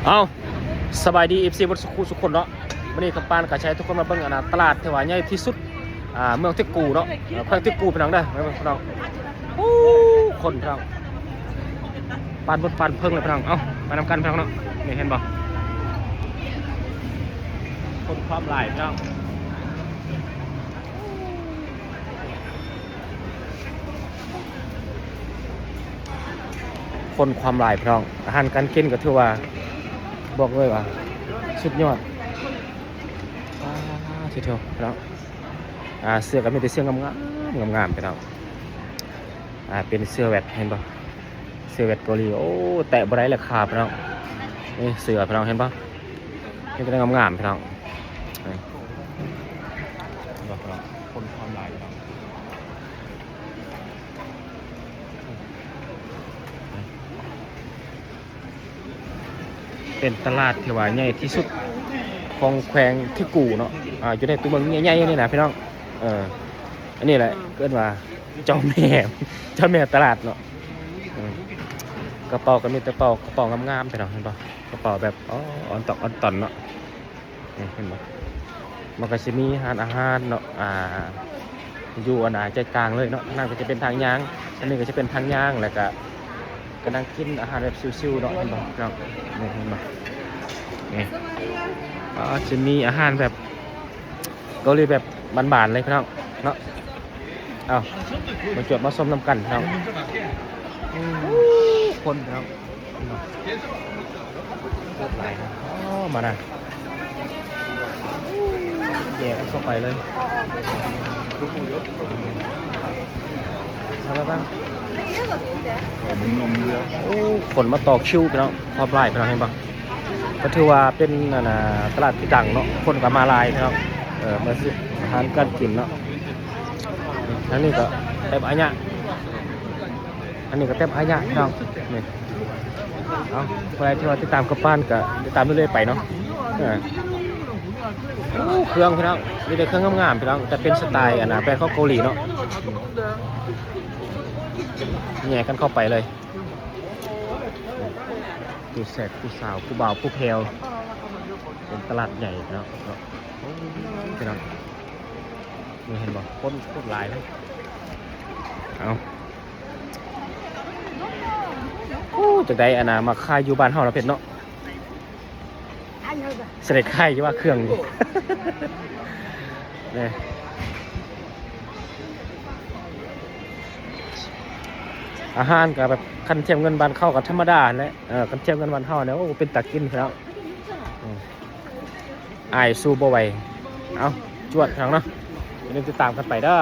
ເອົາ ສະບາຍດີ ເອັຟຊີ ເບິດສູ່ຄູ່ສູ່ຄົນເນາະ. ມື້ນີ້ຄຳປານກະຊິໃຫ້ທຸກຄົນມາເບິ່ງ ອັນນ່າ ຕະຫຼາດທີ່ວ່າໃຫຍ່ທີ່ສຸດ ອ່າ ເມືອງເທັກກູເນາະ, ແຂວງເທັກກູ ພີ່ນ້ອງເດີ. ເບິ່ງພີ່ນ້ອງ ໂອ້ ຄົນພີ່ນ້ອງ ປານບົດປານເພິ່ງເລີຍພີ່ນ້ອງ. ເອົ້າ ມານຳກັນພີ່ນ້ອງເນາະ. ນີ້ເຫັນບໍ່ ຄົນຄວາມຫຼາຍພີ່ນ້ອງ. ຄົນຄວາມຫຼາຍພີ່ນ້ອງ, ອາຫານການກິນກໍຖືວ່າບອກເລີຍວ່າສຸດຍອດ. ອ່າ ເທິວໆ ພີ່ນ້ອງ. ອ່າ ເສື້ອກໍມີແຕ່ເສື້ອງາມໆ ງາມໆ ພີ່ນ້ອງ. ອ່າ ເປັນເສື້ອແວັດ ເຫັນບໍ່? ເສື້ອແວັດເກົາຫຼີ. ໂອ້ ແຕະບໍ່ໄດ້ລາຄາພີ່ນ້ອງ. ນີ້ເສື້ອພີ່ນ້ອງ ເຫັນບໍ່? ເຫັນແຕ່ງາມໆ ພີ່ນ້ອງ. ນີ້ ເຫັນບໍ່ພີ່ນ້ອງ? ຄົນຄວາມຫຼາຍພີ່ນ້ອງ. ເປັນຕະຫຼາດທີ່ວ່າໃຫຍ່ທີ່ສຸດຂອງແຂວງເທັກກູເນາະ. ອ່າ ຢູ່ໃນຕົວເມືອງໃຫຍ່ໆ ນີ້ນະພີ່ນ້ອງ. ເອີ ອັນນີ້ແຫຼະເອີ້ນວ່າເຈົ້າແມ່ ເຈົ້າແມ່ຕະຫຼາດເນາະ. ອືມ ກະເປົາກໍມີແຕ່ເປົາ ກະເປົາງາມໆ ພີ່ນ້ອງ ເຫັນບໍ່? ກະເປົາແບບ ອໍ ອອນຕອກອອນຕອນເນາະ. ນີ້ເຫັນບໍ່? ມັນກໍຊິມີຮ້ານອາຫານເນາະ ອ່າ ຢູ່ອັນນ່າໃຈກາງເລີຍເນາະ. ທາງນັ້ນກໍຈະເປັນທາງຍ່າງ ອັນນີ້ກໍຈະເປັນທາງຍ່າງ ແລ້ວກະ ກະນັ່ງກິນອາຫານແບບຊິວໆ ເນາະ. ເຫັນບໍ່ພີ່ນ້ອງ? ນີ້ເຫັນບໍ່? ນີ້ ອ່າ ຈະມີອາຫານແບບເກົາຫຼີແບບບານໆ ເລີຍພີ່ນ້ອງເນາະ. ເອົາ ມາຈວດມາຊົມນຳກັນພີ່ນ້ອງ. ອືມ ຄົນພີ່ນ້ອງ ເນາະ ໂຄດຫຼາຍນະ. ອໍ ມານະ ແຍກກັນເຂົ້າໄປເລີຍ. ໂອ້ ຄົນມາຕໍ່ຄິວພີ່ນ້ອງ ຄວາມຫຼາຍພີ່ນ້ອງ ເຫັນບໍ່? ກໍຖືວ່າເປັນ ອັນນ່າ ຕະຫຼາດທີ່ດັງເນາະ, ຄົນກໍມາຫຼາຍພີ່ນ້ອງ. ເອີ ມາຊື້ອາຫານການກິນເນາະ. ທາງນີ້ກໍເຕັມອາຍະ ອັນນີ້ກໍເຕັມອາຍະພີ່ນ້ອງ. ນີ້ ເອົາ ຜູ້ໃດທີ່ວ່າຕິດຕາມກັບປານກໍຕິດຕາມເລື້ອຍໆ ໄປເນາະ. ເອີ ໂອ້ ເຄື່ອງພີ່ນ້ອງ ມີແຕ່ເຄື່ອງງາມໆ ພີ່ນ້ອງ, ແຕ່ເປັນສະໄຕ ອັນນ່າ ແບບຂອງເກົາຫຼີເນາະ. ແຍກກັນເຂົ້າໄປເລີຍ ຄູ່ແຊກຄູ່ສາວ ຄູ່ບ່າວຜູ້ແພ້ວ. ເປັນຕະຫຼາດໃຫຍ່ພີ່ນ້ອງເນາະ. ໂອ້ ພີ່ນ້ອງ ນີ້ເຫັນບໍ່? ຄົນໂຄດຫຼາຍເລີຍ. ເອົາ ໂອ້ ຈັ່ງໃດ ອັນນ່າ ມາຂາຍຢູ່ບ້ານເຮົາເນາະ ເພັດເນາະ. ຊິໄດ້ຂາຍຢູ່ວ່າເຄື່ອງນີ້ ນີ້ ອາຫານກໍແບບ ຄັນທຽບເງິນບ້ານເຂົາກໍທຳມະດາຫັ້ນແຫຼະ. ເອີ ຄັນທຽບເງິນບ້ານເຮົານີ້ ໂອ້ ເປັນຕາກິນພີ່ນ້ອງ. ອືມ ອາຍສູ້ບໍ່ໄຫວ. ເອົາ ຈວດພີ່ນ້ອງເນາະ, ຢ່າລືມຕິດຕາມກັນໄປເດີ.